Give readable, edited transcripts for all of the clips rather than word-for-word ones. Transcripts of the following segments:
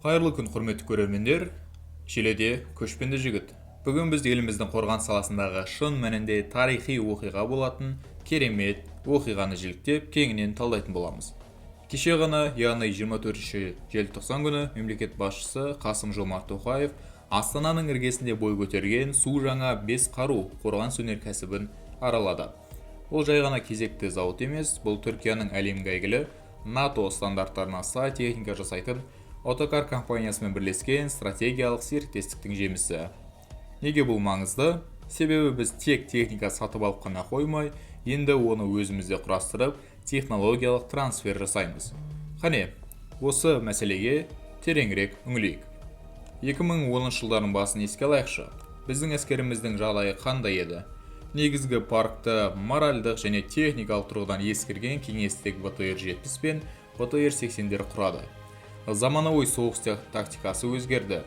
Қайырлы күн, құрметті көрермендер! Желіде көшпенді жігіт. Бүгін біз еліміздің қорғаныс саласындағы шын мәнінде тарихи оқиға болатын керемет оқиғаны жіліктеп, кеңінен талдайтын боламыз. Кеше ғана, яғни 24 желтоқсан күні, мемлекет басшысы Қасым Жомарт Тоқаев Астананың іргесінде бой көтерген су жаңа бес қару қорғаныс өнеркәсібін аралады. Бұл жай ғана кезекті зауыт емес, бұл Түркияның әлемге әйгілі, НАТО стандарттарына сай техника жасайтын Отокар компаниясымен бірлескен стратегиялық серіктестіктің жемісі. Неге бұл маңызды? Себебі біз тек техника сатып алып қана қоймай, енді оны өзімізде құрастырып, технологиялық трансфер жасаймыз. Қане, осы мәселеге тереңірек үңілейік. 2010 жылдардың басын еске алайықшы. Біздің әскеріміздің жағдайы қандай еді? Негізгі паркті моральдық және техникалық тұрғыдан ескірген кеңестік БТР-70 пен БТР-80-дер құрады. Заманауи соғыс тактикасы өзгерді,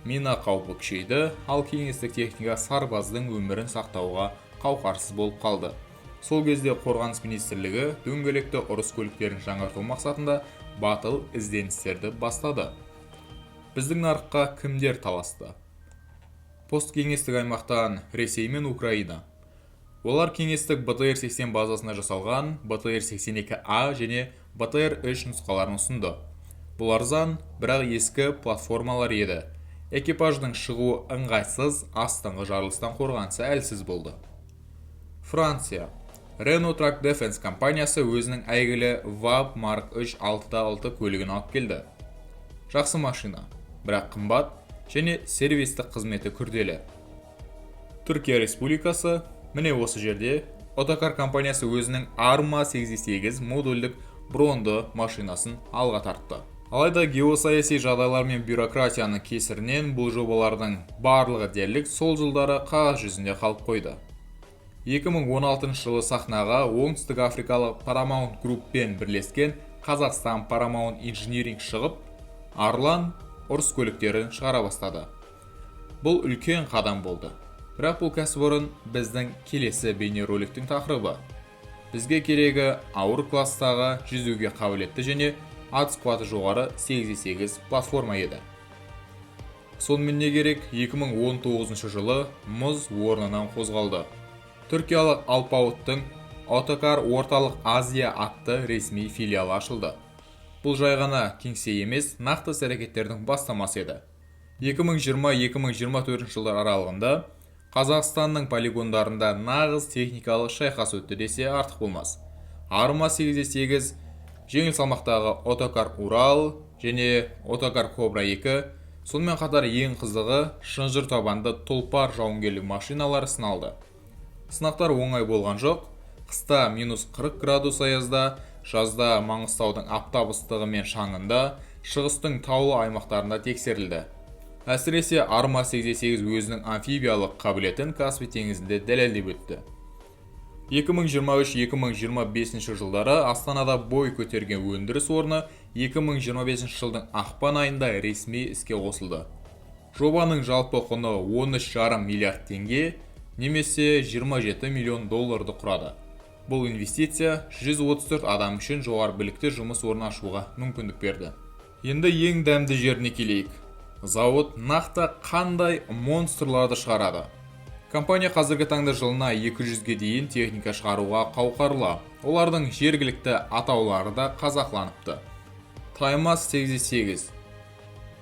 мина қаупі күшейді, ал кеңестік техника сарбаздың өмірін сақтауға қауқарсыз болып қалды. Сол кезде Қорғаныс министрлігі дөңгелекті ұрыс көліктерін жаңарту мақсатында батыл ізденістерді бастады. Біздің нарыққа кімдер таласты? Посткеңестік аймақтан Ресей мен Украина. Олар кеңестік БТР-80 базасында жасалған БТР-82А және БТР-3 нұсқаларын ұсынды. Бұл арзан, бірақ ескі платформалар еді. Экипаждың шығуы ыңғайсыз, астыңғы жарылыстан қорғанысы әлсіз болды. Франция. Renault Truck Defense компаниясы өзінің әйгілі VAB Mark 3 6.6 көлігін алып келді. Жақсы машина, бірақ қымбат және сервистік қызметі күрделі. Түркия Республикасы. Міне, осы жерде Отокар компаниясы өзінің Арма 88 модульдік бронды машинасын алға тартты. Алайда геосаяси жағдайлар мен бюрократияның кесірінен бұл жобалардың барлығы дерлік сол жылдары қағаз жүзінде қалып қойды. 2016 жылы сахнаға оңтүстік африкалық Paramount Group-пен бірлескен Қазақстан Paramount Engineering шығып, Арлан ұрыс көліктерін шығара бастады. Бұл үлкен қадам болды, бірақ бұл кәсіпорын біздің келесі бейнероликтің тақырыбы. Бізге керегі ауыр класстағы, жүзуге қабілетті және атыс қуаты жоғары 8-8 платформа еді. Сонымен, не керек, 2019 жылы мұз орнынан қозғалды. Түркиялық алпауыттың Отокар Орталық Азия атты ресми филиалы ашылды. Бұл жай ғана кеңсе емес, нақты іс әрекеттердің бастамасы еді. 2020-2024 жылдар аралығында Қазақстанның полигондарында нағыз техникалық шайқас өтті десе, артық болмас. Арма 8-8, жеңіл салмақтағы Отокар Урал және Отокар Кобра 2, сонымен қатар ең қызығы, шынжыр табанды Тұлпар жауынгерлік машиналары сыналды. Сынақтар оңай болған жоқ. Қыста минус 40 градус аязда, жазда Маңғыстаудың аптап ыстығы мен шаңында, шығыстың таулы аймақтарында тексерілді. Әсіресе Арма 88 өзінің амфибиялық қабілетін Каспий теңізінде дәлелдеп өтті. 2023-2025 жылдары Астанада бой көтерген өндіріс орны 2025 жылдың ақпан айында ресми іске қосылды. Жобаның жалпы құны 13,5 миллиард теңге немесе 27 миллион долларды құрады. Бұл инвестиция 134 адам үшін жоғары білікті жұмыс орнын ашуға мүмкіндік берді. Енді ең дәмді жеріне келейік: зауыт нақты қандай монстрларды шығарады? Компания қазіргі таңда жылына 200-ге дейін техника шығаруға қауқарлы. Олардың жергілікті атаулары да қазақыланыпты. Таймас 8-8,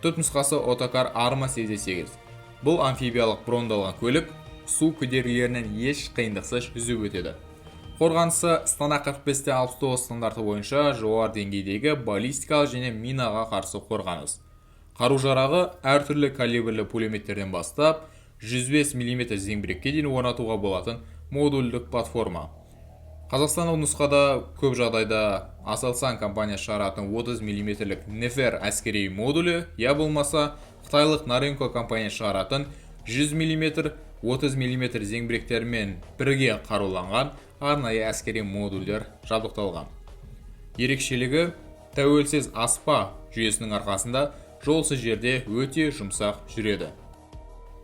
түп нұсқасы Отокар Арма 8-8. Бұл амфибиялық брондалған көлік су кедергілерінен еш қиындықсыз жүзіп өтеді. Қорғанысы STANAG 45-69 стандарты бойынша жоғары деңгейдегі баллистикалық және минаға қарсы қорғаныс. Қару жарағы әртүрлі калибрлі пулеметтерден бастап 105 мм зеңбірекке дейін орнатуға болатын модульдік платформа. Қазақстандық нұсқада көп жағдайда Aselsan компаниясы шығаратын 30 мм Нефер әскери модулі, я болмаса қытайлық Norinco компаниясы шығаратын 100 мм, 30 мм зеңбіректермен бірге қаруланған арнайы әскери модульдер жабдықталған. Ерекшелігі: тәуелсіз аспа жүйесінің арқасында жолсыз жерде өте жұмсақ жүреді.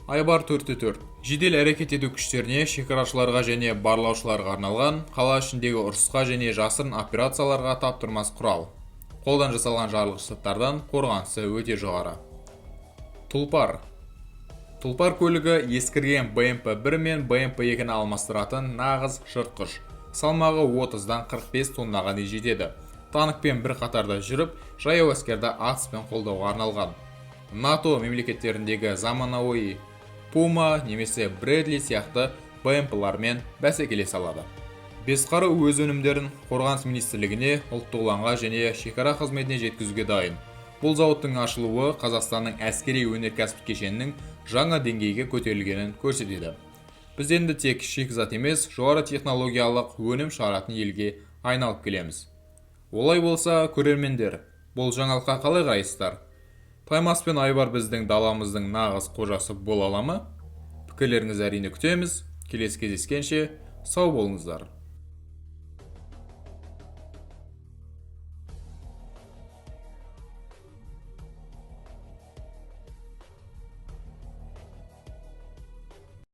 Айбар 4-4 жедел әрекет ету күштеріне, шекарашыларға және барлаушыларға арналған, қала ішіндегі ұрысқа және жасырын операцияларға таптырмас құрал. Қолдан жасалған жарылғыш заттардан қорғанысы өте жоғары. Тұлпар. Тұлпар көлігі ескірген БМП-1 мен БМП-2-ні алмастыратын нағыз жыртқыш. Салмағы 30-дан 45 тоннаға дейін жетеді. Танкпен бір қатарда жүріп, жаяу әскерді атыспен қолдауға арналған. НАТО мемлекеттеріндегі заманауи Пума немесе Брэдли сияқты БМП-лармен бәсекелесе алады. Бесқару өз өнімдерін Қорғаныс министрлігіне, Ұлттық ұланға және шекара қызметіне жеткізуге дайын. Бұл зауыттың ашылуы Қазақстанның әскери өнеркәсіп кешенінің жаңа деңгейге көтерілгенін көрсетеді. Біз енді тек шикізат емес, жоғары технологиялық өнім шығаратын елге айналып келеміз. Олай болса, көрермендер, бұл жаңалыққа қалай қарайсыздар? Таймас пен Айбар біздің даламыздың нағыз қожасы бола ала ма? Пікірлеріңізді, әрине, күтеміз. Келесі кездескенше сау болыңыздар.